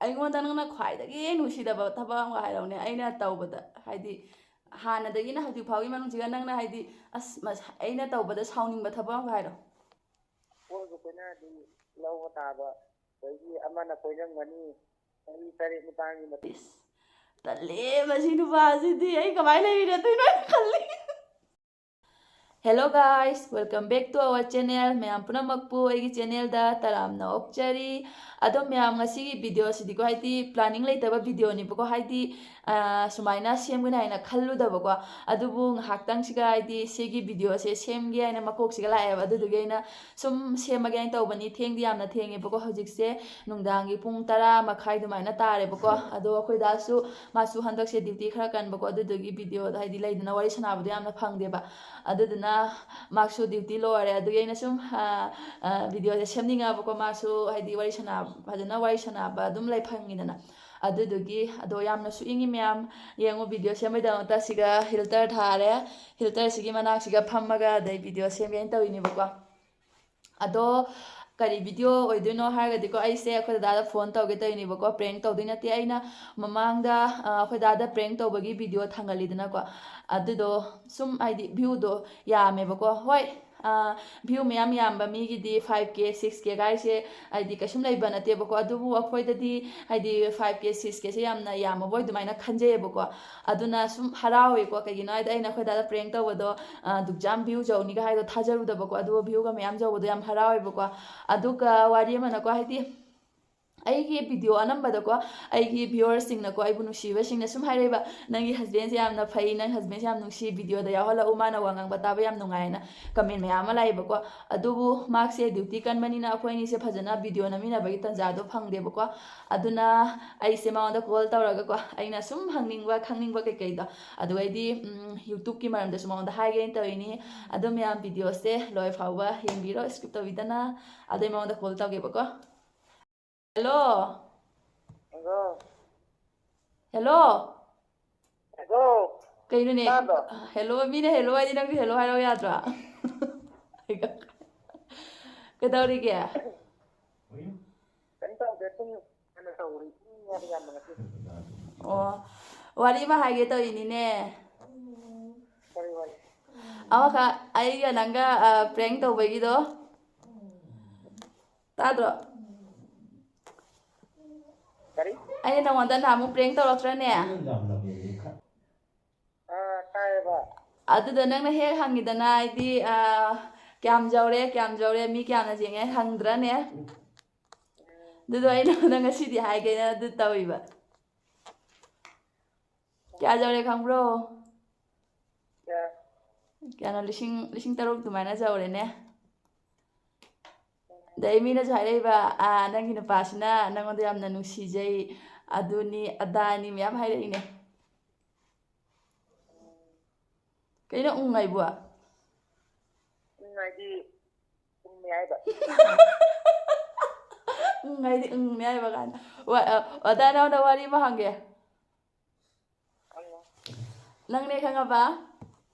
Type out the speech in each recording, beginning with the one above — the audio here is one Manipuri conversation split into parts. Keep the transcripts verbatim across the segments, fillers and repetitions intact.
ꯑꯩꯉꯣꯟꯗ ꯅꯪꯅ ꯈ꯭ꯋꯥꯏꯗꯒꯤ ꯅꯨꯡꯁꯤꯗꯕ ꯊꯕꯛ ꯑꯃꯒ ꯍꯥꯏꯔꯛꯎꯅꯦ, ꯑꯩꯅ ꯇꯧꯕꯗ, ꯍꯥꯏꯗꯤ ꯍꯥꯟꯅꯗꯒꯤꯅ ꯍꯧꯖꯤꯛ ꯐꯥꯎꯒꯤ ꯃꯅꯨꯡꯁꯤꯒ ꯅꯪꯅ, ꯍꯥꯏꯗꯤ, ꯑꯁ, ꯃꯁ-, ꯑꯩꯅ ꯇꯧꯕꯗ ꯁꯥꯎꯅꯤꯡꯕ ꯊꯕꯛ ꯑꯃꯒ ꯍꯥꯏꯔꯣ꯫ ꯀꯣꯏꯕ ꯀꯣꯏꯅꯔꯗꯤ ꯂꯧꯕ ꯇꯥꯕ, ꯑꯗꯒꯤ ꯑꯃꯅ ꯀꯣꯏꯔꯝꯒꯅꯤ, ꯆꯍꯤ ꯇꯔꯦꯠ ꯅꯤꯄꯥꯟꯒꯤ ꯃꯇꯨꯡ꯫ ꯏꯁ, ꯇꯜꯂꯦ ꯃꯁꯤ ꯅꯨꯄꯥꯁꯤꯗꯤ, ꯑꯩ ꯀꯃꯥꯏꯅ ꯂꯩꯃꯤꯟꯅꯗꯣꯏꯅꯣ ꯍꯥꯏꯅ ꯈꯜꯂꯤ꯫ Hello guys, welcome back to our channel. ꯃꯌꯥꯝ ꯄꯨꯝꯅꯃꯛꯄꯨ ꯑꯩꯒꯤ channelꯗ ꯇꯔꯥꯝꯅ ꯑꯣꯛꯆꯔꯤ꯫ ꯑꯗꯣ ꯃꯌꯥꯝ, ꯉꯁꯤꯒꯤ videoꯁꯤꯗꯤꯀꯣ, ꯍꯥꯏꯗꯤ planning ꯂꯩꯇꯕ videoꯅꯦꯕꯀꯣ, ꯍꯥꯏꯗꯤ, ꯑꯥ, ꯁꯨꯃꯥꯏꯅ ꯁꯦꯝꯒꯅꯤ ꯍꯥꯏꯅ ꯈꯜꯂꯨꯗꯕꯀꯣ꯫ ꯑꯗꯨꯕꯨ ꯉꯥꯏꯍꯥꯛꯇꯪꯁꯤꯒ, ꯍꯥꯏꯗꯤ ꯁꯤꯒꯤ videoꯁꯦ ꯁꯦꯝꯒꯦ ꯍꯥꯏꯅ ꯃꯀꯣꯛꯁꯤꯒ ꯂꯥꯛꯑꯦꯕ꯫ ꯑꯗꯨꯗꯨꯒꯤ ꯑꯩꯅ ꯁꯨꯝ ꯁꯦꯝꯃꯒꯦ ꯍꯥꯏꯅ ꯇꯧꯕꯅꯤ꯫ ꯊꯦꯡꯗꯤ ꯌꯥꯝꯅ ꯊꯦꯡꯉꯦꯕꯀꯣ, ꯍꯧꯖꯤꯛꯁꯦ ꯅꯨꯡꯗꯥꯡꯒꯤ ꯄꯨꯡ ꯇꯔꯥ ꯃꯈꯥꯏ ꯑꯗꯨꯃꯥꯏꯅ ꯇꯥꯔꯦꯕꯀꯣ꯫ ꯑꯗꯣ ꯑꯩꯈꯣꯏ ꯗꯥꯁꯨ, ꯃꯥꯁꯨ ꯍꯟꯗꯛꯁꯦ duty ꯈꯔ ꯀꯟꯕꯀꯣ, ꯑꯗꯨꯗꯨꯒꯤ videoꯗ, ꯍꯥꯏꯗꯤ ꯂꯩꯗꯅ, ꯋꯥꯔꯤ ꯁꯥꯟꯅꯕꯗꯣ ꯌꯥꯝꯅ ꯐꯪꯗꯦꯕ꯫ ꯑꯗꯨꯗꯨꯅ ꯃꯥꯁꯨ duty ꯂꯣꯏꯔꯦ꯫ ꯑꯗꯨꯒꯤ ꯑꯩꯅ ꯁꯨꯝ, ꯑ, ꯑ, videoꯁꯦ ꯁꯦꯝꯅꯤꯡꯉꯕꯀꯣ, ꯃꯥꯁꯨ ꯍꯥꯏꯗꯤ ꯋꯥꯔꯤ ꯁꯥꯟꯅ-, ꯐꯖꯅ ꯋꯥꯔꯤ ꯁꯥꯟꯅꯕ ꯑꯗꯨꯝ ꯂꯩ ꯐꯪꯉꯤꯗꯅ꯫ ꯑꯗꯨꯗꯨꯒꯤ, ꯑꯗꯣ ꯌꯥꯝꯅꯁꯨ ꯏꯪꯉꯤ ꯃꯌꯥꯝ꯫ ꯌꯦꯡꯉꯨ, video ꯁꯦꯝꯕꯩꯗꯃꯛꯇ ꯁꯤꯒ heater ꯊꯥꯔꯦ꯫ Heaterꯁꯤꯒꯤ ꯃꯅꯥꯛꯁꯤꯒ ꯐꯝꯃꯒ ꯑꯗꯩ video ꯁꯦꯝꯒꯦꯅ ꯇꯧꯔꯤꯅꯦꯕꯀꯣ꯫ ꯑꯗꯣ ꯀꯔꯤ video ꯑꯣꯏꯗꯣꯏꯅꯣ ꯍꯥꯏꯔꯒꯗꯤꯀꯣ, ꯑꯩꯁꯦ ꯑꯩꯈꯣꯏ ꯗꯗꯥꯗ phone ꯇꯧꯒꯦ ꯇꯧꯔꯤꯅꯦꯕꯀꯣ꯫ Prank ꯇꯧꯗꯣꯏ ꯅꯠꯇꯦ꯫ ꯑꯩꯅ ꯃꯃꯥꯡꯗ, ꯑ, ꯑꯩꯈꯣꯏ ꯗꯗꯥꯗ prank ꯇꯧꯕꯒꯤ video ꯊꯥꯡꯒꯠꯂꯤꯗꯅꯀꯣ꯫ ꯑꯗꯨꯗꯣ ꯁꯨꯝ, ꯍꯥꯏꯗꯤ, viewꯗꯣ ꯌꯥꯝꯃꯦꯕꯀꯣ꯫ ꯍꯣꯏ, ꯑ, view ꯃꯌꯥꯝ ꯌꯥꯝꯕ ꯃꯤꯒꯤꯗꯤ five K, six K ꯀꯥꯏꯁꯦ, ꯍꯥꯏꯗꯤ, ꯀꯩꯁꯨꯝ ꯂꯩꯕ ꯅꯠꯇꯦꯕꯀꯣ꯫ ꯑꯗꯨꯕꯨ ꯑꯩꯈꯣꯏꯗꯗꯤ, ꯍꯥꯏꯗꯤ, five K, six Kꯁꯦ ꯌꯥꯝꯅ ꯌꯥꯝꯃꯕꯣꯏ ꯑꯗꯨꯃꯥꯏꯅ ꯈꯟꯖꯩꯌꯦꯕꯀꯣ꯫ ꯑꯗꯨꯅ ꯁꯨꯝ ꯍꯔꯥꯎꯋꯦꯀꯣ꯫ ꯀꯩꯒꯤꯅꯣ ꯍꯥꯏꯗꯤ, ꯑꯩꯅ ꯑꯩꯈꯣꯏ ꯗꯗꯥꯗ prank ꯇꯧꯕꯗꯣ, ꯑ, ꯑꯗꯨꯛ ꯌꯥꯝ view ꯌꯧꯅꯤꯒ ꯍꯥꯏꯗꯣ ꯊꯥꯖꯔꯨꯗꯕꯀꯣ꯫ ꯑꯗꯨꯒ viewꯒ ꯃꯌꯥꯝ ꯌꯧꯕꯗꯣ ꯌꯥꯝ ꯍꯔꯥꯎꯋꯦꯕꯀꯣ꯫ ꯑꯗꯨꯒ ꯋꯥꯔꯤ ꯑꯃꯅꯀꯣ, ꯍꯥꯏꯗꯤ, ꯑꯩꯒꯤ video ꯑꯅꯝꯕꯗꯀꯣ, ꯑꯩꯒꯤ viewersꯁꯤꯡꯅꯀꯣ, ꯑꯩꯕꯨ ꯅꯨꯡꯁꯤꯕꯁꯤꯡꯅ ꯁꯨꯝ ꯍꯥꯏꯔꯛꯏꯕ, "ꯅꯪꯒꯤ husbandꯁꯦ ꯌꯥꯝꯅ ꯐꯩ, ꯅꯪ husbandꯁꯦ ꯌꯥꯝ ꯅꯨꯡꯁꯤ, videoꯗ ꯌꯥꯎꯍꯜꯂꯛꯎ, ꯃꯥꯅ ꯋꯥ ꯉꯥꯡꯕ ꯇꯥꯕ ꯌꯥꯝ ꯅꯨꯡꯉꯥꯏ" ꯍꯥꯏꯅ comment ꯃꯌꯥꯝ ꯑꯃ ꯂꯥꯛꯑꯦꯕꯀꯣ꯫ ꯑꯗꯨꯕꯨ ꯃꯍꯥꯛꯁꯦ duty ꯀꯟꯕꯅꯤꯅ ꯑꯩꯈꯣꯏ ꯑꯅꯤꯁꯦ ꯐꯖꯅ video ꯅꯝꯃꯤꯟꯅꯕꯒꯤ ꯇꯟꯖꯥꯗꯣ ꯐꯪꯗꯦꯕꯀꯣ꯫ ꯑꯗꯨꯅ ꯑꯩꯁꯦ ꯃꯉꯣꯟꯗ call ꯇꯧꯔꯒꯀꯣ, ꯑꯩꯅ ꯁꯨꯝ ꯍꯪꯅꯤꯡꯕ, ꯈꯪꯅꯤꯡꯕ ꯀꯩꯀꯩꯗꯣ, ꯑꯗꯨꯒꯩꯗꯤ, ꯎꯝ, YouTubeꯀꯤ ꯃꯔꯝꯗꯁꯨ ꯃꯉꯣꯟꯗ ꯍꯥꯏꯒꯦꯅ ꯇꯧꯔꯤꯅꯤ꯫ ꯑꯗꯨ ꯃꯌꯥꯝ, videoꯁꯦ ꯂꯣꯏ ꯐꯥꯎꯕ ꯌꯦꯡꯕꯤꯔꯣ, skip ꯇꯧꯕꯤꯗꯅ꯫ ꯑꯗꯩ ꯃꯉꯣꯟꯗ call ꯇꯧꯒꯦꯕꯀꯣ꯫ Hello꯫ Hello꯫ Hello꯫ Hello꯫ ꯀꯩꯅꯣꯅꯦ? ꯇꯥꯗ꯭ꯔꯣ? Hello, ꯃꯤꯅ hello ꯍꯥꯏꯗꯤ ꯅꯪꯁꯨ hello ꯍꯥꯏꯔꯛꯑꯣ ꯌꯥꯗ꯭ꯔꯣ? ꯀꯩꯗꯧꯔꯤꯒꯦ? ꯀꯩꯝ ꯇꯧꯗꯦ, ꯁꯨꯝ ꯀꯩꯅꯣ ꯇꯧꯔꯤ꯫ ꯏꯪꯉꯦꯕ ꯌꯥꯝꯅ ꯉꯁꯤ꯫ ꯑꯣ, ꯋꯥꯔꯤ ꯑꯃ ꯍꯥꯏꯒꯦ ꯇꯧꯔꯤꯅꯤꯅꯦ꯫ ꯀꯔꯤ ꯋꯥꯔꯤ? ꯑꯃꯈꯛ ꯑꯩꯒ ꯅꯪꯒ, ꯑ, prank ꯇꯧꯕꯒꯤꯗꯣ꯫ ꯇꯥꯗ꯭ꯔꯣ? ꯀꯔꯤ? ꯑꯩꯅ ꯅꯉꯣꯟꯗ ꯅꯍꯥꯟꯃꯨꯛ prank ꯇꯧꯔꯛꯇ꯭ꯔꯅꯦ? ꯑꯥ, ꯇꯥꯏꯌꯦꯕ꯫ ꯑꯗꯨꯗ ꯅꯪꯅ ꯍꯦꯛ ꯍꯪꯉꯤꯗꯅ, ꯍꯥꯏꯗꯤ, ꯑ, "ꯀꯌꯥꯝ ꯌꯧꯔꯦ, ꯀꯌꯥꯝ ꯌꯧꯔꯦ, ꯃꯤ ꯀꯌꯥꯝꯅ ꯌꯦꯡꯉꯦ?" ꯍꯪꯗ꯭ꯔꯅꯦ? ꯑꯗꯨꯗꯣ ꯑꯩ ꯅꯉꯣꯟꯗ ꯉꯁꯤꯗꯤ ꯍꯥꯏꯒꯦꯅ ꯑꯗꯨ ꯇꯧꯔꯤꯕ꯫ ꯀꯌꯥ ꯌꯧꯔꯦ ꯈꯪꯕ꯭ꯔꯣ? ꯀꯌꯥ? ꯀꯌꯥꯅꯣ, ꯂꯤꯁꯤꯡ, ꯂꯤꯁꯤꯡ ꯇꯔꯨꯛ ꯑꯗꯨꯃꯥꯏꯅ ꯌꯧꯔꯦꯅꯦ꯫ ꯑꯗꯩ ꯃꯤꯅꯁꯨ ꯍꯥꯏꯔꯛꯏꯕ, "ꯑꯥ, ꯅꯪꯒꯤ ꯅꯨꯄꯥꯁꯤꯅ ꯅꯪꯉꯣꯟꯗ ꯌꯥꯝꯅ ꯅꯨꯡꯁꯤꯖꯩ, ꯑꯗꯨꯅꯤ ꯑꯗꯥꯅꯤ" ꯃꯌꯥꯝ ꯍꯥꯏꯔꯛꯏꯅꯦ꯫ ꯀꯩꯅꯣ ꯎꯪ ꯍꯥꯏꯕꯨ? ꯎꯪ ꯍꯥꯏꯗꯤ ꯎꯪꯅꯦ ꯍꯥꯏꯕ꯫ ꯎꯪ ꯍꯥꯏꯗꯤ ꯎꯪꯅꯦ ꯍꯥꯏꯕ ꯀꯥꯏꯅ꯫ ꯋꯥ-, ꯑ, ꯑꯗꯥ, ꯅꯉꯣꯟꯗ ꯋꯥꯔꯤ ꯑꯃ ꯍꯪꯒꯦ꯫ ꯍꯪꯉꯣ꯫ ꯅꯪꯅꯦ ꯈꯪꯉꯕ?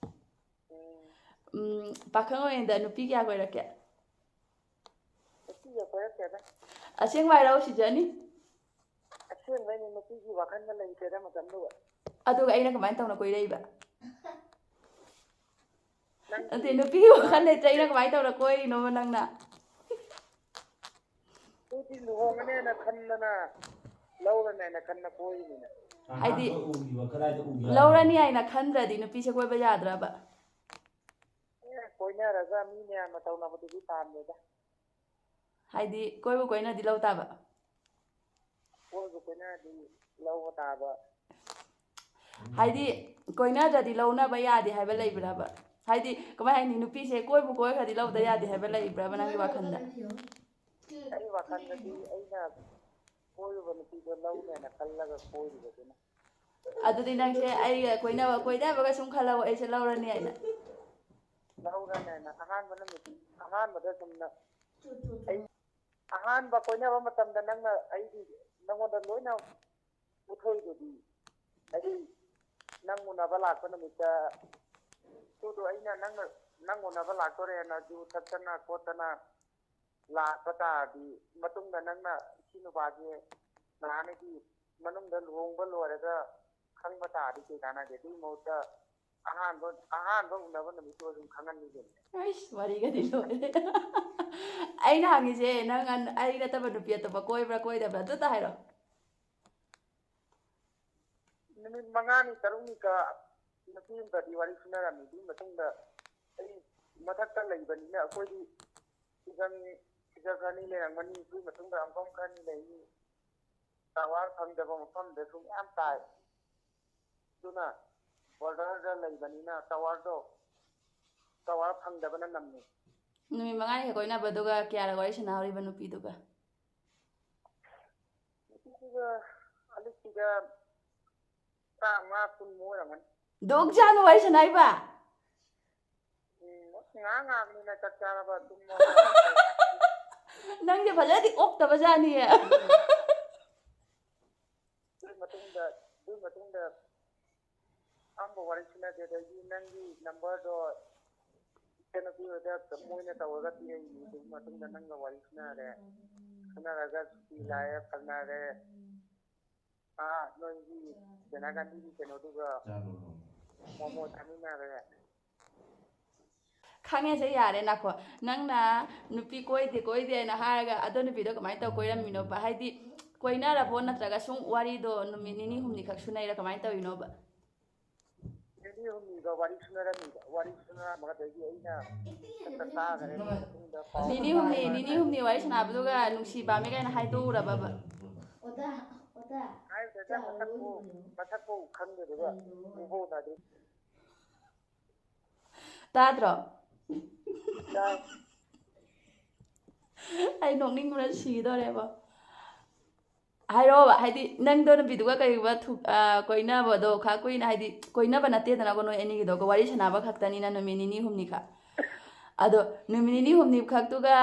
ꯎꯝ꯫ ꯎꯝ, ꯄꯥꯈꯪ ꯑꯣꯏꯔꯤꯉꯩꯗ ꯅꯨꯄꯤ ꯀꯌꯥ ꯀꯣꯏꯔꯛꯀꯦ? ꯅꯨꯄꯤꯒ ꯀꯣꯏꯔꯛꯇꯦꯗ꯫ ꯑꯁꯦꯡꯕ ꯍꯥꯏꯔꯛꯑꯣ, ꯁꯤꯖꯅꯤ꯫ ꯑꯁꯦꯡꯕꯩꯅꯦ, ꯅꯨꯄꯤꯒꯤ ꯋꯥꯈꯜꯒ ꯂꯩꯇꯦꯗ ꯃꯇꯝꯗꯨꯒ꯫ ꯑꯗꯨꯒ ꯑꯩꯅ ꯀꯃꯥꯏꯅ ꯇꯧꯅ ꯀꯣꯏꯔꯛꯏꯕ? ꯅꯪꯒꯤ ꯅꯠꯇꯦ, ꯅꯨꯄꯤꯒꯤ ꯋꯥꯈꯜ ꯂꯩꯇ꯭ꯔꯦ, ꯑꯩꯅ ꯀꯃꯥꯏꯅ ꯇꯧꯔ ꯀꯣꯏꯔꯤꯅꯣꯕ ꯅꯪꯅ? ꯑꯗꯨꯗꯤ ꯂꯨꯍꯣꯡꯉꯅꯦꯅ ꯈꯟꯗꯅ, ꯂꯧꯔꯅꯦꯅ ꯈꯟꯅ ꯀꯣꯏꯔꯤꯅꯤꯅ꯫ ꯍꯥꯏꯗꯤ, ꯑꯍꯥꯟꯕ ꯎꯈꯤꯕ ꯀꯗꯥꯏꯗ ꯎꯒꯦ ꯍꯥꯏꯅꯣ? ꯂꯧꯔꯅꯤ ꯍꯥꯏꯅ ꯈꯟꯗ꯭ꯔꯗꯤ ꯅꯨꯄꯤꯁꯦ ꯀꯣꯏꯕ ꯌꯥꯗ꯭ꯔꯕ? ꯑꯦ, ꯀꯣꯏꯅꯔꯒ ꯃꯤ ꯃꯌꯥꯝꯅ ꯇꯧꯅꯕꯗꯨꯗꯤ ꯄꯥꯝꯗꯦꯗ꯫ ꯍꯥꯏꯗꯤ, ꯀꯣꯏꯕꯨ ꯀꯣꯏꯅꯗꯤ ꯂꯧ ꯇꯥꯕ? ꯀꯣꯏꯕꯨ ꯀꯣꯏꯅꯔꯗꯤ ꯂꯧꯕ ꯇꯥꯕ꯫ ꯍꯥꯏꯗꯤ, ꯀꯣꯏꯅꯗ꯭ꯔꯗꯤ ꯂꯧꯅꯕ ꯌꯥꯗꯦ ꯍꯥꯏꯕ ꯂꯩꯕ꯭ꯔꯕ? ꯍꯥꯏꯗꯤ, ꯀꯃꯥꯏ ꯍꯥꯏꯅꯤ, ꯅꯨꯄꯤꯁꯦ ꯀꯣꯏꯕꯨ ꯀꯣꯏꯈ꯭ꯔꯗꯤ ꯂꯧꯗ ꯌꯥꯗꯦ ꯍꯥꯏꯕ ꯂꯩꯕ꯭ꯔꯕ ꯅꯪꯒꯤ ꯋꯥꯈꯜꯗ? ꯑꯩ ꯋꯥꯈꯜꯗꯗꯤ ꯑꯩꯅ ꯀꯣꯏꯔꯨꯕ ꯅꯨꯄꯤꯗꯣ ꯂꯧꯅꯦꯅ ꯈꯜꯂꯒ ꯀꯣꯏꯔꯤꯕꯗꯨꯅ꯫ ꯑꯗꯨꯗꯤ ꯅꯪꯁꯦ ꯑꯩꯒ ꯀꯣꯏꯅꯕ, ꯀꯣꯏꯅꯕꯒ ꯁꯨꯝ ꯈꯜꯂꯕ ꯑꯩꯁꯦ ꯂꯧꯔꯅꯤ ꯍꯥꯏꯅ? ꯂꯧꯔꯅꯦꯅ ꯑꯍꯥꯟꯕ ꯅꯨꯃꯤꯠ, ꯑꯍꯥꯟꯕꯗ ꯁꯨꯝ ꯅ-, ꯑꯩ ꯑꯍꯥꯟꯕ ꯀꯣꯏꯅꯕ ꯃꯇꯝꯗ ꯅꯪꯅ ꯑꯩꯒꯤ, ꯅꯪꯉꯣꯟꯗ ꯂꯣꯏꯅ ꯎꯠꯊꯣꯛꯏꯗꯨꯗꯤ꯫ ꯍꯥꯏꯗꯤ ꯅꯪ ꯎꯅꯕ ꯂꯥꯛꯄ ꯅꯨꯃꯤꯠꯇ, ꯑꯗꯨꯗꯣ ꯑꯩꯅ ꯅꯪꯅ, ꯅꯪ ꯎꯅꯕ ꯂꯥꯛꯇꯣꯔꯦꯅ ꯖꯨ ꯊꯛꯇꯅ ꯈꯣꯠꯇꯅ ꯂꯥꯛꯄ ꯇꯥꯔꯗꯤ, ꯃꯇꯨꯡꯗ ꯅꯪꯅ ꯁꯤ ꯅꯨꯄꯥꯁꯦ ꯅꯍꯥꯟꯒꯤ ꯃꯅꯨꯡꯗ ꯂꯨꯍꯣꯡꯕ ꯂꯣꯏꯔꯒ ꯈꯪꯕ ꯇꯥꯔꯗꯤ ꯀꯩ ꯀꯥꯟꯅꯒꯦ? ꯑꯗꯨꯒꯤ ꯃꯍꯨꯠꯇ ꯑꯍꯥꯟꯕ, ꯑꯍꯥꯟꯕ ꯎꯅꯕ ꯅꯨꯃꯤꯠꯇꯨ ꯑꯗꯨꯝ ꯈꯪꯍꯟꯕꯤꯒꯦ꯫ ꯑꯩꯁ, ꯋꯥꯔꯤꯒꯗꯤ ꯂꯣꯏꯔꯦ꯫ ꯑꯩꯅ ꯍꯪꯉꯤꯁꯦ, ꯅꯪ ꯑꯟ- ꯑꯩ ꯅꯠꯇꯕ ꯅꯨꯄꯤ ꯑꯇꯣꯞꯄ ꯀꯣꯏꯕ꯭ꯔꯥ ꯀꯣꯏꯗꯕ꯭ꯔꯥ ꯑꯗꯨꯇ ꯍꯥꯏꯔꯣ꯫ ꯅꯨꯃꯤꯠ ꯃꯉꯥꯅꯤ ꯇꯔꯨꯛꯅꯤꯒ ꯅꯨꯄꯤ ꯑꯃꯒꯗꯤ ꯋꯥꯔꯤ ꯁꯨꯅꯔꯝꯃꯤ꯫ ꯑꯗꯨꯒꯤ ꯃꯇꯨꯡꯗ ꯑꯩ ꯃꯊꯛꯇ ꯂꯩꯕꯅꯤꯅ ꯑꯩꯈꯣꯏꯗꯤ ꯁꯤꯖꯟ, ꯁꯤꯖꯟ ꯈꯔꯅꯤ ꯂꯩꯔꯝꯒꯅꯤ꯫ ꯑꯗꯨꯒꯤ ꯃꯇꯨꯡꯗ ꯑꯃꯨꯛ ꯈꯔꯅꯤ ꯂꯩꯅꯤ꯫ ꯇꯋꯥꯔ ꯐꯪꯗꯕ ꯃꯐꯝꯗꯁꯨ ꯃꯌꯥꯝ ꯇꯥꯏ꯫ ꯑꯗꯨꯅ ꯕꯣꯔꯗꯔꯗ ꯂꯩꯕꯅꯤꯅ ꯇꯋꯥꯔꯗꯣ, ꯇꯋꯥꯔ ꯐꯪꯗꯕꯅ ꯅꯝꯃꯤ꯫ ꯅꯨꯃꯤꯠ ꯃꯉꯥꯅꯤ ꯈꯛ ꯀꯣꯏꯅꯕꯗꯨꯒ ꯀꯌꯥꯔꯛ ꯋꯥꯔꯤ ꯁꯥꯟꯅꯍꯧꯔꯤꯕ ꯅꯨꯄꯤꯗꯨꯒ? ꯅꯨꯄꯤꯗꯨꯒ ꯑꯂꯤꯛꯁꯤꯒ ꯇꯔꯥꯃꯉꯥ ꯀꯨꯟꯃꯨꯛ ꯑꯣꯏꯔꯝꯒꯅꯤ꯫ ꯗꯨꯛ ꯌꯥꯝꯅ ꯋꯥꯔꯤ ꯁꯥꯟꯅꯩꯕ? ꯎꯝ, ꯑꯁ, ꯉꯥꯏꯍꯥꯛ ꯉꯥꯏꯍꯥꯛꯅꯤꯅ ꯆꯥꯛ ꯆꯥꯔꯕ ꯇꯨꯝꯃ ꯅꯪꯁꯦ ꯐꯖꯅꯗꯤ ꯑꯣꯛꯇꯕ ꯖꯥꯠꯅꯤꯌꯦ꯫ ꯑꯗꯨꯒꯤ ꯃꯇꯨꯡꯗ, ꯑꯗꯨꯒꯤ ꯃꯇꯨꯡꯗ ꯑꯝꯕ ꯋꯥꯔꯤ ꯁꯥꯟꯅꯗꯦ꯫ ꯑꯗꯒꯤ ꯅꯪꯒꯤ ꯅꯝꯕꯔꯗꯣ ꯏꯆꯟꯅꯨꯄꯤ ꯍꯣꯏꯗ ꯃꯣꯏꯅ ꯇꯧꯔꯒ ꯄꯤꯔꯛꯏꯅꯤ꯫ ꯑꯗꯨꯒꯤ ꯃꯇꯨꯡꯗ ꯅꯪꯒ ꯋꯥꯔꯤ ꯁꯥꯟꯅꯔꯦ꯫ ꯁꯥꯟꯅꯔꯒ ꯁꯨꯇꯤ ꯂꯥꯛꯑꯦ, ꯐꯪꯅꯔꯦ꯫ ꯑꯥ, ꯅꯣꯏꯒꯤ ꯁꯦꯅꯥ ꯒꯥꯟꯙꯤꯒꯤ ꯀꯩꯅꯣꯗꯨꯒ ꯃꯣꯃꯣ ꯆꯥꯃꯤꯟꯅꯔꯦ꯫ ꯈꯪꯉꯦꯁꯦ, ꯌꯥꯔꯦ, ꯅꯥꯈꯣ꯫ ꯅꯪꯅ ꯅꯨꯄꯤ ꯀꯣꯏꯗꯦ ꯀꯣꯏꯗꯦ ꯍꯥꯏꯅ ꯍꯥꯏꯔꯒ ꯑꯗꯣ ꯅꯨꯄꯤꯗꯣ ꯀꯃꯥꯏꯅ ꯇꯧꯔ ꯀꯣꯏꯔꯝꯃꯤꯅꯣꯕ? ꯍꯥꯏꯗꯤ ꯀꯣꯏꯅꯔꯕꯣ, ꯅꯠꯇ꯭ꯔꯒ ꯁꯨꯝ ꯋꯥꯔꯤꯗꯣ ꯅꯨꯃꯤꯠ ꯅꯤꯅꯤ ꯍꯨꯝꯅꯤꯈꯛ ꯁꯨꯅꯩꯔꯥ, ꯀꯃꯥꯏꯅ ꯇꯧꯔꯤꯅꯣꯕ? ꯅꯤꯅꯤ ꯍꯨꯝꯅꯤꯒ ꯋꯥꯔꯤ ꯁꯨꯅꯔꯝꯃꯤꯕ꯫ ꯋꯥꯔꯤ ꯁꯨꯅꯔꯝꯃꯒ ꯑꯗꯒꯤ ꯑꯩꯅ ꯍꯦꯛꯇ ꯇꯥꯈ꯭ꯔꯦ꯫ ꯑꯗꯨꯒꯤ ꯃꯇꯨꯡꯗ ꯄꯥꯎ ꯅꯤꯅꯤ ꯍꯨꯝꯅꯤ, ꯅꯤꯅꯤ ꯍꯨꯝꯅꯤ ꯋꯥꯔꯤ ꯁꯥꯟꯅꯕꯗꯨꯒ ꯅꯨꯡꯁꯤ ꯄꯥꯝꯃꯤ ꯀꯥꯏꯅ ꯍꯥꯏꯗꯣꯛꯎꯔꯕꯕ? ꯍꯥꯏꯗ꯭ꯔꯦꯗ, ꯃꯁꯛꯄꯨ, ꯃꯁꯛꯄꯨ ꯈꯪꯗꯦꯗ꯫ ꯎꯕꯧ ꯅꯥꯗꯦ꯫ ꯇꯥꯗ꯭ꯔꯣ? ꯇꯥꯏ꯫ ꯑꯩ ꯅꯣꯛꯅꯤꯡꯕꯅ ꯁꯤꯗꯣꯔꯦꯕꯣ꯫ ꯍꯥꯏꯔꯛꯑꯣꯕ, ꯍꯥꯏꯗꯤ ꯅꯪꯗꯣ ꯅꯨꯄꯤꯗꯨꯒ ꯀꯩꯒꯨꯝꯕ ꯊꯨ- ꯑ, ꯀꯣꯏꯅꯕꯗꯣ ꯈꯔ ꯀꯨꯏꯅ, ꯍꯥꯏꯗꯤ ꯀꯣꯏꯅꯕ ꯅꯠꯇꯦꯗꯅꯀꯣ ꯅꯣꯏ ꯑꯅꯤꯒꯤꯗꯣ, ꯋꯥꯔꯤ ꯁꯥꯟꯅꯕ ꯈꯛꯇꯅꯤꯅ ꯅꯨꯃꯤꯠ ꯅꯤꯅꯤ ꯍꯨꯝꯅꯤꯈꯛ꯫ ꯑꯗꯣ ꯅꯨꯃꯤꯠ ꯅꯤꯅꯤ ꯍꯨꯝꯅꯤ ꯈꯛꯇꯨꯒ,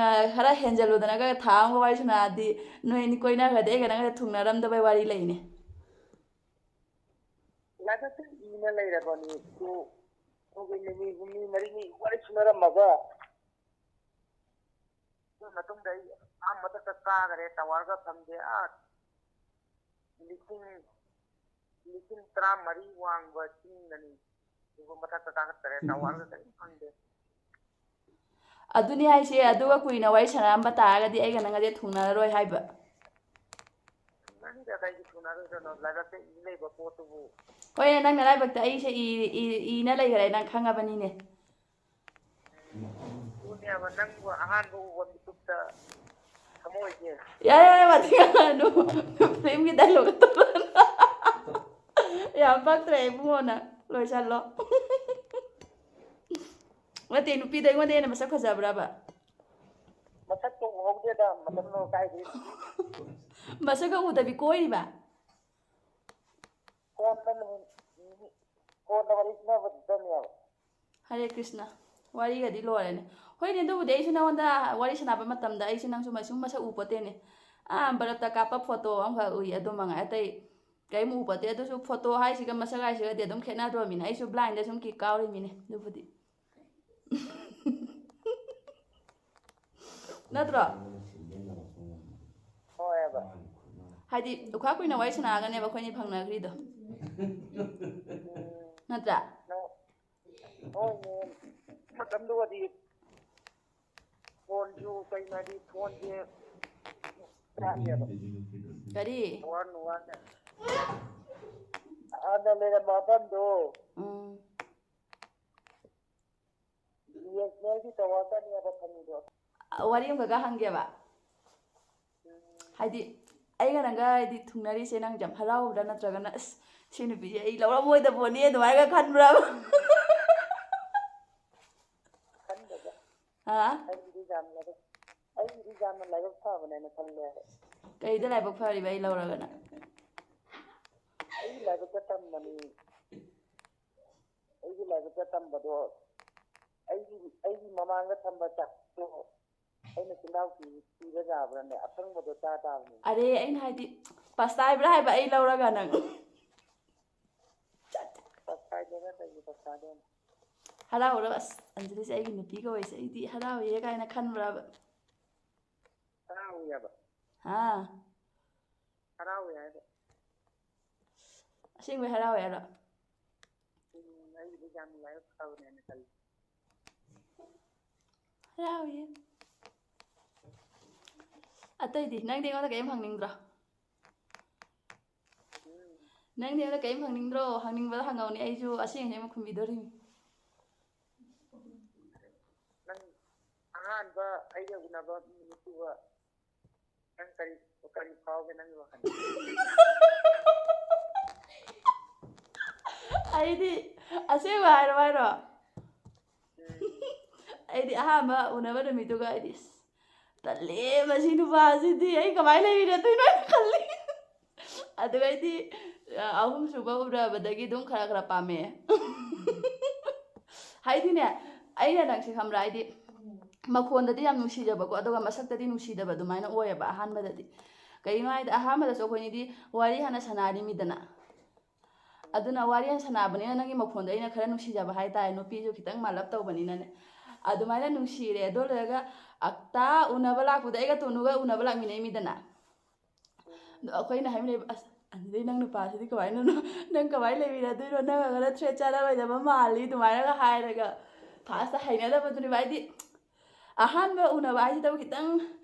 ꯑ, ꯈꯔ ꯍꯦꯟꯖꯜꯂꯨꯗꯅꯒ ꯊꯥ ꯑꯃꯒ ꯋꯥꯔꯤ ꯁꯥꯟꯅꯔꯗꯤ ꯅꯣꯏ ꯑꯅꯤ ꯀꯣꯏꯅꯈ꯭ꯔꯗꯤ ꯑꯩꯒ ꯅꯪꯒ ꯊꯨꯡꯅꯔꯝꯗꯕꯩ ꯋꯥꯔꯤ ꯂꯩꯅꯦ꯫ ꯂꯥꯏꯕꯛꯇ ꯏꯅ ꯂꯩꯔꯕꯅꯤ꯫ ꯑꯗꯨ ꯑꯗꯨꯒꯤ ꯅꯨꯃꯤꯠ ꯍꯨꯝꯅꯤ ꯃꯔꯤꯅꯤ ꯋꯥꯔꯤ ꯁꯨꯅꯔꯝꯃꯒ ꯑꯗꯨ ꯃꯇꯨꯡꯗ ꯑꯩ ꯑꯥ ꯃꯊꯛꯇ ꯀꯥꯈꯔꯦ, ꯇꯥꯋꯔꯒ ꯐꯪꯗꯦ꯫ ꯑꯥ ꯂꯤꯁꯤꯡ, ꯂꯤꯁꯤꯡ ꯇꯔꯥꯃꯔꯤ ꯋꯥꯡꯕ ꯆꯤꯡꯗꯅꯤ꯫ ꯑꯗꯨꯒ ꯃꯊꯛꯇ ꯀꯥꯈꯠꯈꯔꯦ, ꯇꯥꯋꯔꯒ ꯀꯔꯤꯝ ꯐꯪꯗꯦ꯫ ꯑꯗꯨꯅꯤ ꯍꯥꯏꯁꯦ꯫ ꯑꯗꯨꯒ ꯀꯨꯏꯅ ꯋꯥꯔꯤ ꯁꯥꯟꯅꯔꯝꯕ ꯇꯥꯔꯒꯗꯤ ꯑꯩꯒ ꯅꯪꯒꯗꯤ ꯊꯨꯡꯅꯔꯔꯣꯏ ꯍꯥꯏꯕ꯫ ꯅꯪꯒ ꯀꯩꯒꯤ ꯊꯨꯡꯅꯔꯣꯏꯗꯣꯏꯅꯣ? ꯂꯥꯏꯕꯛꯇ ꯏ ꯂꯩꯕ ꯄꯣꯠꯇꯨꯕꯨ꯫ ꯍꯣꯏꯅꯦ, ꯅꯪ ꯅꯔꯥꯏꯕꯛꯇ ꯑꯩꯁꯦ ꯏ-, ꯏ-, ꯏꯅ ꯂꯩꯈ꯭ꯔꯦ, ꯅꯪ ꯈꯪꯉꯕꯅꯤꯅꯦ꯫ ꯑꯗꯨꯅꯦꯕ, ꯅꯪꯕꯨ ꯑꯍꯥꯟꯕ ꯎꯕ ꯃꯤꯀꯨꯞꯇ ꯊꯃꯣꯏꯁꯦ꯫ ꯌꯥꯔꯦ, ꯌꯥꯔꯦ, ꯋꯥꯊꯤ ꯉꯥꯡꯉꯛꯑꯅꯨ꯫ ꯐꯤꯂꯝꯒꯤ ꯗꯥꯏꯂꯣꯛ ꯇꯧꯔꯛꯑꯅꯨ꯫ ꯌꯥꯝ ꯄꯛꯇ꯭ꯔꯦ ꯏꯕꯨꯡꯉꯣ, ꯅꯪ ꯂꯣꯏꯁꯜꯂꯣ꯫ ꯅꯠꯇꯦ, ꯅꯨꯄꯤꯗꯣ ꯑꯩꯉꯣꯟꯗ ꯍꯦꯟꯅ ꯃꯁꯛ ꯐꯖꯕ꯭ꯔꯕ? ꯃꯁꯛꯇꯣ ꯎꯍꯧꯗꯦꯗ, ꯃꯇꯝꯗꯣ ꯀꯥꯏꯗꯩ꯫ ꯃꯁꯛꯀ ꯎꯗꯕꯤ ꯀꯣꯏꯔꯤꯕ? ꯐꯣꯟꯗ ꯅꯨꯃꯤꯠ, ꯐꯣꯟꯗ ꯋꯥꯔꯤ ꯁꯥꯟꯅꯕꯗꯨꯗꯅꯦꯕ꯫ ꯍꯔꯦ ꯀ꯭ꯔꯤꯁꯅ, ꯋꯥꯔꯤꯒꯗꯤ ꯂꯣꯏꯔꯦꯅꯦ꯫ ꯍꯣꯏꯅꯦ, ꯑꯗꯨꯕꯨꯗꯤ ꯑꯩꯁꯨ ꯅꯉꯣꯟꯗ ꯋꯥꯔꯤ ꯁꯥꯟꯅꯕ ꯃꯇꯝꯗ ꯑꯩꯁꯨ ꯅꯪꯁꯨ ꯃꯁꯨꯝ ꯃꯁꯛ ꯎ ꯄꯣꯠꯇꯦꯅꯦ꯫ ꯑꯥ, ꯕꯔꯞꯇ ꯀꯥꯞꯄ ꯐꯣꯇꯣ ꯑꯃꯈꯛ ꯎꯏ, ꯑꯗꯨ ꯃꯉꯥꯏ꯫ ꯑꯇꯩ ꯀꯔꯤꯝ ꯎ ꯄꯣꯠꯇꯦ꯫ ꯑꯗꯨꯁꯨ ꯐꯣꯇꯣ ꯍꯥꯏꯁꯤꯒ ꯃꯁꯛ ꯍꯥꯏꯁꯤꯒꯗꯤ ꯑꯗꯨꯝ ꯈꯦꯠꯅꯗ꯭ꯔꯣꯃꯤꯅ, ꯑꯩꯁꯨ ꯕ꯭ꯂꯥꯏꯟꯗ ꯁꯨꯝ ꯀꯤꯛ ꯀꯥꯎꯔꯤꯃꯤꯅꯦ ꯑꯗꯨꯕꯨꯗꯤ꯫ ꯅꯠꯇ꯭ꯔꯣ? ꯍꯣꯏꯕ꯫ ꯍꯥꯏꯗꯤ, ꯈ꯭ꯋꯥꯏ ꯀꯨꯏꯅ ꯋꯥꯔꯤ ꯁꯥꯟꯅꯔꯒꯅꯦꯕ ꯑꯩꯈꯣꯏꯅꯤ ꯐꯪꯅꯈ꯭ꯔꯤꯗꯣ꯫ ꯎꯝ꯫ ꯅꯠꯇ꯭ꯔꯥ? ꯅꯪ, ꯍꯣꯏꯅꯦ꯫ ꯃꯇꯝꯗꯨꯒꯗꯤ ꯐꯣꯟꯁꯨ ꯀꯩꯅꯣꯗꯤ ꯐꯣꯟꯁꯦ ꯌꯥꯗꯦꯕ꯫ ꯀꯔꯤ? One one. ꯍꯥꯟꯅ ꯂꯩꯔꯝꯕ ꯃꯐꯝꯗꯣ꯫ ꯎꯝ꯫ ꯕꯤ ꯑꯦꯁ ꯑꯦꯟ ꯑꯦꯜꯒꯤ ꯇꯥꯋꯔ ꯆꯠꯂꯦꯕ ꯐꯪꯉꯤꯗꯣ꯫ ꯋꯥꯔꯤ ꯑꯃꯈꯛꯀ ꯍꯪꯒꯦꯕ꯫ ꯎꯝ꯫ ꯍꯥꯏꯗꯤ, ꯑꯩꯒ ꯅꯪꯒ ꯍꯥꯏꯗꯤ ꯊꯨꯡꯅꯔꯤꯁꯦ ꯅꯪ ꯌꯥꯝ ꯍꯔꯥꯎꯕ꯭ꯔꯥ, ꯅꯠꯇ꯭ꯔꯒꯅ "ꯑꯁ, ꯁꯤ ꯅꯨꯄꯤꯁꯦ ꯑꯩ ꯂꯧꯔꯝꯃꯣꯏꯗꯕꯣꯅꯦ" ꯑꯗꯨꯃꯥꯏꯅꯒ ꯈꯟꯕ꯭ꯔꯥꯕ? ꯈꯟꯗꯦꯗ꯫ ꯍꯥ? ꯑꯩꯒꯤꯗꯤ ꯌꯥꯝ ꯂꯥꯏꯕꯛ, ꯑꯩꯒꯤꯗꯤ ꯌꯥꯝꯅ ꯂꯥꯏꯕꯛ ꯐꯕꯅꯦꯅ ꯈꯜꯂꯦ꯫ ꯀꯩꯗ ꯂꯥꯏꯕꯛ ꯐꯔꯤꯕ ꯑꯩ ꯂꯧꯔꯒꯅ? ꯑꯩꯒꯤ ꯂꯥꯏꯕꯛꯇ ꯇꯝꯕꯅꯤ꯫ ꯑꯩꯒꯤ ꯂꯥꯏꯕꯛꯇ ꯇꯝꯕꯗꯣ, ꯑꯩꯒꯤ, ꯑꯩꯒꯤ ꯃꯃꯥꯡꯗ ꯊꯝꯕ ꯆꯥꯛꯇꯣ ꯑꯩꯅ ꯆꯤꯟꯖꯥꯎ ꯄꯤ-, ꯄꯤꯕ ꯌꯥꯕ꯭ꯔꯥꯅꯦ? ꯑꯁꯪꯕꯗꯣ ꯆꯥ ꯇꯥꯕꯅꯤ꯫ ꯑꯔꯦ, ꯑꯩꯅ ꯍꯥꯏꯗꯤ, ꯄꯁꯇꯥꯏꯕ꯭ꯔꯥ ꯍꯥꯏꯕ ꯑꯩ ꯂꯧꯔꯒ ꯅꯪ? ꯄꯁꯇꯥꯏꯗꯅ ꯀꯩꯒꯤ ꯄꯁꯇꯥꯏꯗꯣꯏꯅꯣ? ꯍꯔꯥꯎꯔꯕ? "ꯑꯁ, ꯑꯟꯖꯂꯤꯁꯦ ꯑꯩꯒꯤ ꯅꯨꯄꯤ ꯀꯧꯔꯤꯁꯦ ꯑꯩꯗꯤ ꯍꯔꯥꯎꯔꯦ" ꯀꯥꯏꯅ ꯈꯟꯕ꯭ꯔꯕ? ꯍꯔꯥꯎꯋꯦꯕ꯫ ꯍꯥ? ꯍꯔꯥꯎꯋꯦ ꯍꯥꯏꯕ꯫ ꯑꯁꯦꯡꯕꯩ ꯍꯔꯥꯎꯋꯦ ꯍꯥꯏꯔꯣ? ꯎꯝ, ꯑꯩꯒꯤꯗꯤ ꯌꯥꯝ ꯂꯥꯏꯕꯛ ꯐꯕꯅꯦꯅ ꯈꯜꯂꯤ꯫ ꯍꯔꯥꯎꯋꯦ꯫ ꯑꯇꯩꯗꯤ? ꯅꯪꯗꯤ ꯑꯩꯉꯣꯟꯗ ꯀꯔꯤꯝ ꯍꯪꯅꯤꯡꯗ꯭ꯔꯣ? ꯎꯝ꯫ ꯅꯪꯗꯤ ꯑꯩꯉꯣꯟꯗ ꯀꯔꯤꯝ ꯍꯪꯅꯤꯡꯗ꯭ꯔꯣ? ꯍꯪꯅꯤꯡꯕꯗ ꯍꯪꯉꯧꯅꯦ, ꯑꯩꯁꯨ ꯑꯁꯦꯡ ꯑꯁꯦꯡꯕ ꯈꯨꯝꯕꯤꯗꯣꯔꯤꯅꯤ꯫ ꯅꯪ ꯑꯍꯥꯟꯕ ꯑꯩꯒ ꯎꯅꯕ ꯅꯨꯃꯤꯠꯇꯨꯒ ꯅꯪ ꯀꯔꯤ, ꯀꯔꯤ ꯐꯥꯎꯒꯦ ꯅꯪꯒꯤ ꯋꯥꯈꯜꯗ? ꯑꯩꯗꯤ ꯑꯁꯦꯡꯕ ꯍꯥꯏꯔꯣ ꯍꯥꯏꯔꯣ? ꯎꯝ꯫ ꯑꯩꯗꯤ ꯑꯍꯥꯟꯕ ꯎꯅꯕ ꯅꯨꯃꯤꯠꯇꯨꯒ ꯑꯩꯗꯤ, "ꯑꯁ, ꯇꯜꯂꯦ, ꯃꯁꯤ ꯅꯨꯄꯥꯁꯤꯗꯤ ꯑꯩ ꯀꯃꯥꯏꯅ ꯂꯩꯃꯤꯟꯅꯗꯣꯏꯅꯣ?" ꯍꯥꯏꯅ ꯈꯜꯂꯤ꯫ ꯑꯗꯨꯒ ꯑꯩꯗꯤ, ꯑ, ꯑꯍꯨꯝꯁꯨꯕ ꯎꯅꯕꯗꯒꯤ ꯑꯗꯨꯝ ꯈꯔ ꯈꯔ ꯄꯥꯝꯃꯦ꯫ ꯍꯥꯏꯗꯤꯅꯦ, ꯑꯩꯅ ꯅꯪꯁꯦ ꯈꯪꯕ꯭ꯔꯥ? ꯍꯥꯏꯗꯤ ꯃꯈꯣꯟꯗꯗꯤ ꯌꯥꯝ ꯅꯨꯡꯁꯤꯖꯕꯀꯣ, ꯑꯗꯨꯒ ꯃꯁꯛꯇꯗꯤ ꯅꯨꯡꯁꯤꯗꯕ ꯑꯗꯨꯃꯥꯏꯅ ꯑꯣꯏꯌꯦꯕ ꯑꯍꯥꯟꯕꯗꯗꯤ꯫ ꯀꯩꯒꯤꯅꯣ ꯍꯥꯏꯗꯤ ꯑꯍꯥꯟꯕꯗꯁꯨ ꯑꯩꯈꯣꯏꯅꯤꯗꯤ ꯋꯥꯔꯤ ꯍꯥꯟꯅ ꯁꯥꯟꯅꯔꯤꯃꯤꯗꯅ꯫ ꯑꯗꯨꯅ ꯋꯥꯔꯤ ꯍꯥꯟꯅ ꯁꯥꯟꯅꯕꯅꯤꯅ ꯅꯪꯒꯤ ꯃꯈꯣꯟꯗꯣ ꯑꯩꯅ ꯈꯔ ꯅꯨꯡꯁꯤꯖꯕ ꯍꯥꯏꯇꯥꯔꯦ, ꯅꯨꯄꯤꯁꯨ ꯈꯤꯇꯪ ꯃꯥꯜꯂꯞ ꯇꯧꯕꯅꯤꯅꯅꯦ꯫ ꯑꯗꯨꯃꯥꯏꯅ ꯅꯨꯡꯁꯤꯔꯦ꯫ ꯑꯗꯨ ꯂꯣꯏꯔꯒ ꯑꯛꯇ ꯎꯅꯕ ꯂꯥꯛꯄꯗ ꯑꯩꯒ ꯇꯣꯅꯨꯒ ꯎꯅꯕ ꯂꯥꯛꯃꯤꯟꯅꯩꯃꯤꯗꯅ꯫ ꯑꯗꯣ ꯑꯩꯈꯣꯏꯅ ꯍꯥꯏꯃꯤꯟꯅꯩꯕ, "ꯑꯁ, ꯑꯅꯤꯗꯩ ꯅꯪ ꯅꯨꯄꯥꯁꯤꯗꯤ ꯀꯃꯥꯏꯅꯅꯣ, ꯅꯪ ꯀꯃꯥꯏꯅ ꯂꯩꯃꯤꯟꯅꯗꯣꯏꯅꯣ? ꯅꯪꯒ ꯈꯔ ꯊ꯭ꯔꯦꯠ ꯆꯥꯟꯅꯔꯣꯏꯗꯕ ꯃꯥꯜꯂꯤ", ꯑꯗꯨꯃꯥꯏꯅꯒ ꯍꯥꯏꯔꯒ ꯐꯥꯔꯁꯇ ꯍꯩꯅꯗꯕꯗꯨꯅꯦꯕ꯫ ꯍꯥꯏꯗꯤ ꯑꯍꯥꯟꯕ ꯎꯅꯕ ꯍꯥꯏꯁꯤꯗꯕꯨ ꯈꯤꯇꯪ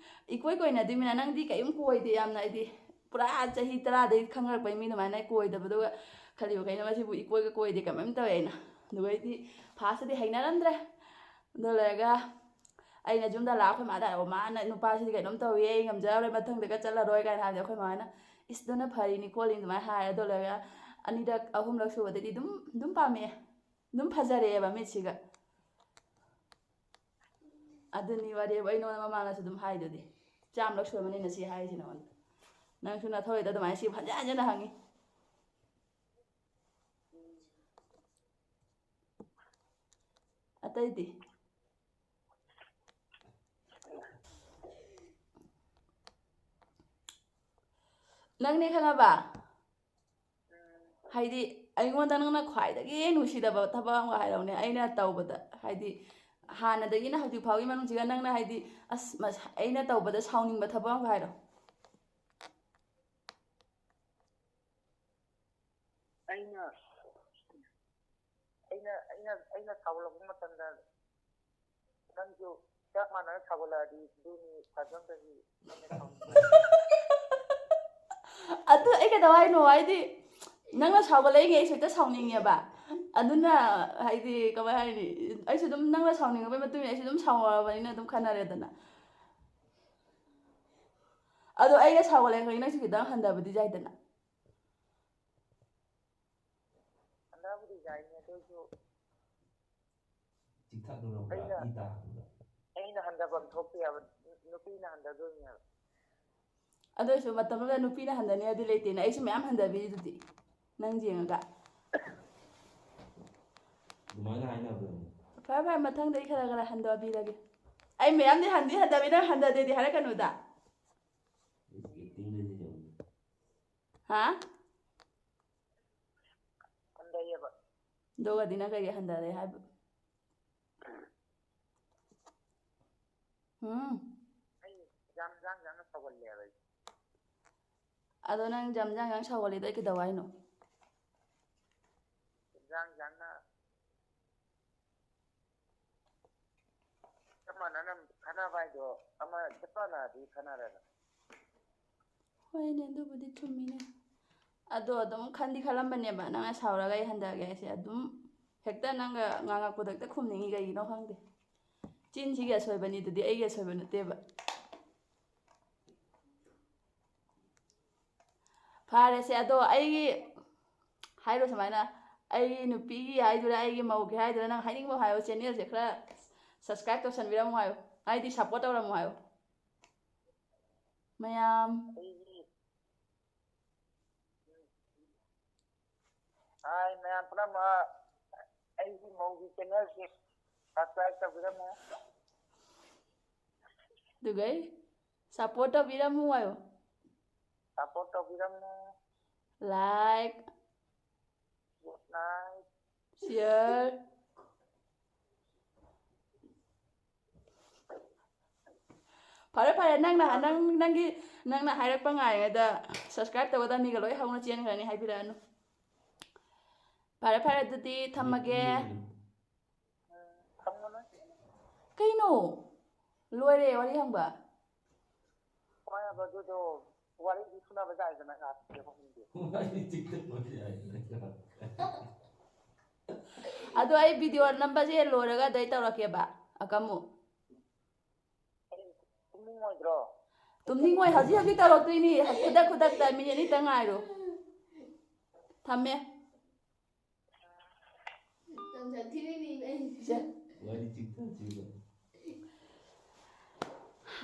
ꯏꯀꯣꯏ ꯀꯣꯏꯅꯗꯣꯏꯃꯤꯅ ꯅꯪꯗꯤ ꯀꯔꯤꯝ ꯀꯣꯏꯗꯦ, ꯌꯥꯝꯅ ꯍꯥꯏꯗꯤ ꯄꯨꯔꯥ ꯆꯍꯤ ꯇꯔꯥꯗꯩ ꯈꯪꯅꯔꯛꯄꯩ ꯃꯤ ꯑꯗꯨꯃꯥꯏꯅ ꯀꯣꯏꯗꯕꯗꯨꯒ ꯈꯜꯂꯤꯕ, "ꯀꯩꯅꯣ ꯃꯁꯤꯕꯨ ꯏꯀꯣꯏꯒ ꯀꯣꯏꯗꯦ, ꯀꯃꯥꯏꯅ ꯇꯧꯋꯦ?" ꯍꯥꯏꯅ꯫ ꯑꯗꯨꯒ ꯑꯩꯗꯤ ꯐꯥꯔꯁꯇꯗꯤ ꯍꯩꯅꯔꯝꯗ꯭ꯔꯦ꯫ ꯑꯗꯨ ꯂꯣꯏꯔꯒ ꯑꯩꯅ ꯌꯨꯝꯗ ꯂꯥꯛꯑ ꯑꯩꯈꯣꯏ ꯃꯥꯗ ꯍꯥꯏꯕ, "ꯃꯥꯅ ꯅꯨꯄꯥꯁꯤꯗꯤ ꯀꯩꯅꯣꯝ ꯇꯧꯏ, ꯑꯩ ꯉꯝꯖꯔꯔꯣꯏ, ꯃꯊꯪꯗꯒ ꯆꯠꯂꯔꯣꯏ" ꯀꯥꯏꯅ ꯍꯥꯏꯕꯗꯤ ꯑꯩꯈꯣꯏ ꯃꯥꯅ, "ꯏꯁ, ꯑꯗꯨꯅ ꯐꯔꯤꯅꯤ ꯈꯣꯠꯂꯤꯅꯤ" ꯑꯗꯨꯃꯥꯏꯅ ꯍꯥꯏꯔꯦ꯫ ꯑꯗꯨ ꯂꯣꯏꯔꯒ ꯑꯅꯤꯔꯛ ꯑꯍꯨꯝꯂꯛ ꯁꯨꯕꯗꯗꯤ ꯑꯗꯨꯝ, ꯑꯗꯨꯝ ꯄꯥꯝꯃꯛꯑꯦ, ꯑꯗꯨꯝ ꯐꯖꯔꯛꯑꯦꯕ ꯃꯤꯠꯁꯤꯒ꯫ ꯑꯗꯨꯅꯤ ꯋꯥꯔꯤꯕꯨ ꯑꯩ ꯅꯉꯣꯟꯗ ꯃꯃꯥꯡꯗꯁꯨ ꯑꯗꯨꯝ ꯍꯥꯏꯗꯨꯗꯤ, ꯆꯥꯝꯃꯔꯛ ꯁꯨꯔꯝꯃꯅꯤ ꯅꯁꯤ ꯍꯥꯏꯔꯤꯁꯤ ꯅꯉꯣꯟꯗ꯫ ꯅꯪꯁꯨ ꯅꯊꯧꯔꯣꯏꯗ ꯑꯗꯨꯃꯥꯏꯅ ꯁꯤ ꯍꯟꯖꯤꯟ ꯍꯟꯖꯤꯟꯅ ꯍꯪꯉꯤ꯫ ꯑꯇꯩꯗꯤ? ꯅꯪꯅꯦ ꯈꯪꯉꯕ? ꯍꯥꯏꯗꯤ ꯑꯩꯉꯣꯟꯗ ꯅꯪꯅ ꯈ꯭ꯋꯥꯏꯗꯒꯤ ꯅꯨꯡꯁꯤꯗꯕ ꯊꯕꯛ ꯑꯃꯒ ꯍꯥꯏꯔꯛꯎꯅꯦ, ꯑꯩꯅ ꯇꯧꯕꯗ, ꯍꯥꯏꯗꯤ ꯍꯥꯟꯅꯗꯒꯤꯅ ꯍꯧꯖꯤꯛ ꯐꯥꯎꯒꯤ ꯃꯅꯨꯡꯁꯤꯒ ꯅꯪꯅ ꯍꯥꯏꯗꯤ, "ꯑꯁ, ꯃꯁ-, ꯑꯩꯅ ꯇꯧꯕꯗ ꯁꯥꯎꯅꯤꯡꯕ ꯊꯕꯛ ꯑꯃꯒ" ꯍꯥꯏꯔꯣ꯫ ꯑꯩꯅ, ꯑꯩꯅ, ꯑꯩꯅ, ꯑꯩꯅ ꯁꯥꯎꯒꯠꯂꯛꯄ ꯃꯇꯝꯗ ꯅꯪꯁꯨ ꯆꯞ ꯃꯥꯟꯅꯅ ꯁꯥꯎꯒꯠꯂꯛꯑꯗꯤ ꯑꯗꯨꯅꯤ ꯈ꯭ꯋꯥꯏꯗꯒꯤ ꯑꯩꯅ ꯁꯥꯎꯅꯤꯡꯕ꯫ ꯑꯗꯨ ꯑꯩ ꯀꯩꯗꯧ ꯍꯥꯏꯅꯣ? ꯍꯥꯏꯗꯤ, ꯅꯪꯅ ꯁꯥꯎꯒꯠꯂꯛꯏꯉꯩ ꯑꯩꯁꯨ ꯍꯦꯛꯇ ꯁꯥꯎꯅꯤꯡꯉꯦꯕ꯫ ꯑꯗꯨꯅ, ꯍꯥꯏꯗꯤ, ꯀꯃꯥꯏ ꯍꯥꯏꯅꯤ? ꯑꯩꯁꯨ ꯑꯗꯨꯝ ꯅꯪꯅ ꯁꯥꯎꯅꯤꯡꯉꯛꯄꯩ ꯃꯇꯨꯡ ꯏꯟꯅ ꯑꯩꯁꯨ ꯑꯗꯨꯝ ꯁꯥꯎꯅꯔꯕꯅꯤꯅ ꯑꯗꯨꯝ ꯈꯟꯅꯔꯦꯗꯅ꯫ ꯑꯗꯣ ꯑꯩꯅ ꯁꯥꯎꯒꯠꯂꯛꯑꯦ ꯈꯪꯉꯤ, ꯅꯪꯁꯨ ꯈꯤꯇꯪ ꯍꯟꯊꯕꯗꯤ ꯌꯥꯏꯗꯅ꯫ ꯍꯟꯊꯕꯨꯗꯤ ꯌꯥꯏꯅꯦ, ꯑꯗꯨ ꯑꯣꯏꯁꯨ ꯆꯤꯛꯊꯠꯂꯨꯔꯕ꯭ꯔꯥ? ꯑꯩꯅ, ꯏ ꯇꯥꯍꯟꯕ꯫ ꯑꯩꯅ ꯍꯟꯊꯐꯝ ꯊꯣꯛꯇꯦ ꯍꯥꯏꯕ, ꯅꯨꯄꯤꯅ ꯍꯟꯊꯗꯣꯏꯅꯦ ꯍꯥꯏꯕ꯫ ꯑꯗꯨ ꯑꯣꯏꯁꯨ ꯃꯇꯝ ꯑꯃꯗ ꯅꯨꯄꯤꯅ ꯍꯟꯊꯅꯤ ꯍꯥꯏꯕꯗꯤ ꯂꯩꯇꯦꯅ, ꯑꯩꯁꯨ ꯃꯌꯥꯝ ꯍꯟꯊꯕꯤꯔꯤꯗꯨꯗꯤ ꯅꯪ ꯌꯦꯡꯉꯒ꯫ ꯑꯗꯨꯃꯥꯏꯅ ꯍꯥꯏꯅꯕ꯭ꯔꯅꯦ? ꯐꯔꯦ, ꯐꯔꯦ, ꯃꯊꯪꯗ ꯑꯩ ꯈꯔ ꯈꯔ ꯍꯟꯊꯕꯤꯔꯒꯦ꯫ ꯑꯩ ꯃꯌꯥꯝꯗꯤ ꯍꯟꯗꯤ ꯍꯟꯊꯕꯤ, ꯅꯪ ꯍꯟꯊꯗꯦꯗꯤ ꯍꯥꯏꯔꯛꯀꯅꯨꯗ꯫ ꯑꯦꯛꯇꯤꯡꯗꯗꯤ ꯌꯦꯡꯉꯨ꯫ ꯍꯥ? ꯍꯟꯊꯩꯌꯦꯕ꯫ ꯑꯗꯨꯒꯗꯤ ꯅꯪ ꯀꯩꯒꯤ ꯍꯟꯊꯔꯦ ꯍꯥꯏꯕ? ꯎꯝ꯫ ꯑꯩ ꯌꯥꯝ ꯌꯥꯡ ꯌꯥꯡꯅ ꯁꯧꯒꯜꯂꯦꯕ ꯑꯩ꯫ ꯑꯗꯣ ꯅꯪ ꯌꯥꯝ ꯌꯥꯡ ꯌꯥꯡ ꯁꯧꯒꯜꯂꯤꯗꯣ ꯑꯩ ꯀꯩꯗꯧ ꯍꯥꯏꯅꯣ? ꯌꯥꯡ ꯌꯥꯡꯅ ꯆꯞ ꯃꯥꯟꯅꯅ ꯈꯟꯅꯕ ꯍꯥꯏꯗꯣ ꯑꯃ ꯆꯞ ꯃꯥꯟꯅꯔꯗꯤ ꯈꯟꯅꯔꯦꯗꯅ꯫ ꯍꯣꯏꯅꯦ, ꯑꯗꯨꯕꯨꯗꯤ ꯆꯨꯝꯃꯤꯅꯦ꯫ ꯑꯗꯣ ꯑꯗꯨꯝ ꯈꯟꯗꯤ ꯈꯜꯂꯝꯕꯅꯦꯕ, ꯅꯪꯅ ꯁꯥꯎꯔꯒ ꯑꯩ ꯍꯟꯊꯒꯦ ꯍꯥꯏꯁꯦ꯫ ꯑꯗꯨꯝ ꯍꯦꯛꯇ ꯅꯪꯒ ꯉꯥꯡꯉꯛꯄꯗꯣ ꯍꯦꯛꯇ ꯈꯨꯝꯅꯤꯡꯉꯤ, ꯀꯩꯒꯤꯅꯣ ꯈꯪꯗꯦ꯫ ꯆꯤꯟꯁꯤꯒꯤ ꯑꯁꯣꯏꯕꯅꯤ, ꯑꯗꯨꯗꯤ ꯑꯩꯒꯤ ꯑꯁꯣꯏꯕ ꯅꯠꯇꯦꯕ꯫ ꯐꯔꯦꯁꯦ, ꯑꯗꯣ ꯑꯩꯒꯤ ꯍꯥꯏꯔꯣ ꯁꯨꯃꯥꯏꯅ, ꯑꯩꯒꯤ ꯅꯨꯄꯤꯒꯤ ꯍꯥꯏꯗꯨꯔꯥ, ꯑꯩꯒꯤ ꯃꯧꯒꯤ ꯍꯥꯏꯗꯨꯔꯥ, ꯅꯪ ꯍꯥꯏꯅꯤꯡꯕ ꯍꯥꯏꯌꯣ꯫ ꯆꯦꯅꯦꯜꯁꯦ ꯈꯔ subscribe ꯇꯧꯁꯟꯕꯤꯔꯝꯃꯣ ꯍꯥꯏꯌꯣ, ꯍꯥꯏꯗꯤ support ꯇꯧꯔꯝꯃꯣ ꯍꯥꯏꯌꯣ ꯃꯌꯥꯝ꯫ ꯑꯩꯒꯤ, ꯍꯥꯏ ꯃꯌꯥꯝ ꯄꯨꯝꯅꯃꯛ, ꯑꯩꯒꯤ ꯃꯧꯒꯤ ꯆꯦꯅꯦꯜꯁꯦ subscribe ꯇꯧꯕꯤꯔꯝꯃꯣ꯫ ꯑꯗꯨꯒ ꯑꯩ support ꯇꯧꯕꯤꯔꯝꯃꯨ ꯍꯥꯏꯌꯣ꯫ Support ꯇꯧꯕꯤꯔꯝꯃꯨ꯫ Like, good night, share, ꯐꯔꯦ ꯐꯔꯦ, ꯅꯪꯅ, ꯅꯪ, ꯅꯪꯒꯤ, ꯅꯪꯅ ꯍꯥꯏꯔꯛꯄ ꯉꯥꯏꯔꯤꯉꯩꯗ subscribe ꯇꯧꯒꯗꯕ ꯃꯤꯒ ꯂꯣꯏ ꯍꯧꯅ ꯆꯦꯟꯈ꯭ꯔꯅꯤ, ꯍꯥꯏꯕꯤꯔꯛꯑꯅꯨ꯫ ꯐꯔꯦ ꯐꯔꯦ, ꯑꯗꯨꯗꯤ ꯊꯝꯃꯒꯦ꯫ ꯀꯩꯅꯣ? ꯂꯣꯏꯔꯦ ꯋꯥꯔꯤ ꯍꯪꯕ꯫ ꯍꯣꯏ, ꯑꯗꯨꯗꯣ ꯋꯥꯔꯤꯗꯤ ꯐꯨꯅꯕ ꯌꯥꯏꯗꯅ, ꯉꯥꯏꯍꯥꯛ ꯈꯪꯗꯦ꯫ ꯋꯥꯔꯤ ꯆꯤꯛꯇ ꯌꯥꯏꯗꯅ꯫ ꯑꯗꯣ ꯑꯩ video ꯅꯝꯕꯁꯦ ꯂꯣꯏꯔꯒ ꯑꯗꯩ ꯇꯧꯔꯛꯀꯦꯕ, ꯑꯀꯃꯨ꯫ ꯇꯨꯝꯅꯤꯡꯉꯣꯏꯗ꯭ꯔꯣ? ꯇꯨꯝꯅꯤꯡꯉꯣꯏ, ꯍꯧꯖꯤꯛ ꯍꯧꯖꯤꯛ ꯇꯧꯔꯛꯇꯣꯏꯅꯤ, ꯈꯨꯗꯛ ꯈꯨꯗꯛꯇ, minute ꯑꯅꯤꯇ ꯉꯥꯏꯔꯣ꯫ ꯊꯝꯃꯦ꯫ ꯁꯦ꯫ ꯋꯥꯔꯤ ꯆꯤꯛꯇ ꯆꯤꯛꯇ꯫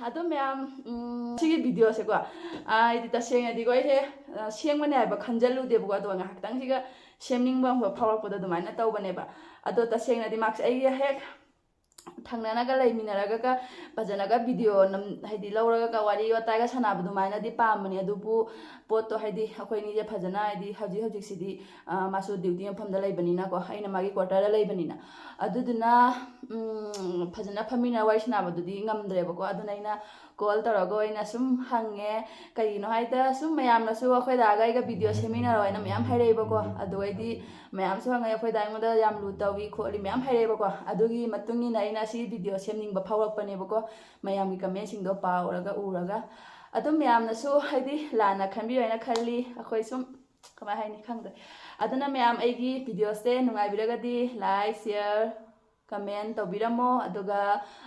ꯑꯗꯣ ꯃꯌꯥꯝ, ꯎꯝ, ꯁꯤꯒꯤ videoꯁꯦꯀꯣ, ꯑꯩꯗꯤ ꯇꯁꯦꯡꯅꯗꯤꯀꯣ, ꯑꯩꯁꯦ, ꯑ, ꯁꯦꯝꯒꯅꯤ ꯍꯥꯏꯕ ꯈꯟꯖꯜꯂꯨꯗꯦꯕꯀꯣ, ꯑꯗꯣ ꯉꯥꯏꯍꯥꯛꯇꯪꯁꯤꯒ ꯁꯦꯝꯅꯤꯡꯕ ꯑꯃꯈꯛ ꯐꯥꯎꯔꯛꯄꯗꯣ ꯑꯗꯨꯃꯥꯏꯅ ꯇꯧꯕꯅꯦꯕ꯫ ꯑꯗꯣ ꯇꯁꯦꯡꯅꯗꯤ ꯃꯥꯁꯦ ꯑꯩꯒꯤ ꯍꯦꯛ ꯊꯪꯅꯅꯒ ꯂꯩꯃꯤꯟꯅꯔꯒ ꯐꯖꯅꯒ video ꯅꯝ-, ꯍꯥꯏꯗꯤ ꯂꯧꯔꯒ ꯋꯥꯔꯤ ꯋꯥꯇꯥꯏꯒ ꯁꯥꯟꯅꯕ ꯑꯗꯨꯃꯥꯏꯅꯗꯤ ꯄꯥꯝꯕꯅꯦ, ꯑꯗꯨꯕꯨ ꯄꯣꯠꯇꯣ ꯍꯥꯏꯗꯤ ꯑꯩꯈꯣꯏ ꯑꯅꯤꯁꯦ ꯐꯖꯅ, ꯍꯥꯏꯗꯤ ꯍꯧꯖꯤꯛ ꯍꯧꯖꯤꯛꯁꯤꯗꯤ, ꯑ, ꯃꯥꯁꯨ duty ꯃꯐꯝꯗ ꯂꯩꯕꯅꯤꯅꯀꯣ, ꯑꯩꯅ ꯃꯥꯒꯤ quarterꯗ ꯂꯩꯕꯅꯤꯅ, ꯑꯗꯨꯗꯨꯅ, ꯎꯝ, ꯐꯖꯅ ꯐꯝꯃꯤꯟꯅ ꯋꯥꯔꯤ ꯁꯥꯟꯅꯕꯗꯨꯗꯤ ꯉꯝꯗ꯭ꯔꯦꯕꯀꯣ꯫ ꯑꯗꯨꯅ ꯑꯩꯅ call ꯇꯧꯔꯒ ꯑꯣꯏꯅ ꯁꯨꯝ ꯍꯪꯉꯦ꯫ ꯀꯩꯒꯤꯅꯣ ꯍꯥꯏꯗ ꯁꯨꯝ ꯃꯌꯥꯝꯅꯁꯨ ꯑꯩꯈꯣꯏ ꯗꯥꯒ ꯑꯩꯒ video ꯁꯦꯝꯃꯤꯟꯅꯔꯣ ꯍꯥꯏꯅ ꯃꯌꯥꯝ ꯍꯥꯏꯔꯛꯑꯦꯕꯀꯣ꯫ ꯑꯗꯨ ꯑꯩꯗꯤ ꯃꯌꯥꯝꯁꯨ ꯍꯪꯉꯛꯑꯦ, ꯑꯩꯈꯣꯏ ꯗꯥ ꯑꯩꯉꯣꯟꯗ ꯌꯥꯝ ꯂꯨ ꯇꯧꯏ ꯈꯣꯠꯂꯤ ꯃꯌꯥꯝ ꯍꯥꯏꯔꯛꯑꯦꯕꯀꯣ꯫ ꯑꯗꯨꯒꯤ ꯃꯇꯨꯡ ꯏꯟꯅ ꯑꯩꯅ ꯁꯤ video ꯁꯦꯝꯅꯤꯡꯕ ꯐꯥꯎꯔꯛꯄꯅꯦꯕꯀꯣ꯫ ꯃꯌꯥꯝꯒꯤ commentꯁꯤꯡꯗꯣ ꯄꯥꯎꯔꯒ ꯎꯔꯒ ꯑꯗꯨꯝ ꯃꯌꯥꯝꯅꯁꯨ ꯍꯥꯏꯗꯤ ꯂꯥꯟꯅ ꯈꯟꯕꯤꯔꯣꯏꯅ ꯈꯜꯂꯤ꯫ ꯑꯩꯈꯣꯏ ꯁꯨꯝ ꯀꯃꯥꯏ ꯍꯥꯏꯅꯤ ꯈꯪꯗ꯭ꯔꯦ꯫ ꯑꯗꯨꯅ ꯃꯌꯥꯝ ꯑꯩꯒꯤ videoꯁꯦ ꯅꯨꯡꯉꯥꯏꯕꯤꯔꯒꯗꯤ like, share, comment ꯇꯧꯕꯤꯔꯝꯃꯣ꯫ ꯑꯗꯨꯒ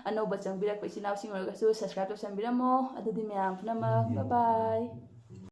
ꯑꯅꯧꯕ ꯆꯪꯕꯤꯔꯛꯄ ꯏꯆꯤꯟ ꯏꯅꯥꯎꯁꯤꯡ ꯑꯣꯏꯔꯒꯁꯨ subscribe ꯇꯧꯁꯟꯕꯤꯔꯝꯃꯣ꯫ ꯑꯗꯨꯗꯤ ꯃꯌꯥꯝ ꯄꯨꯝꯅꯃꯛ bye bye꯫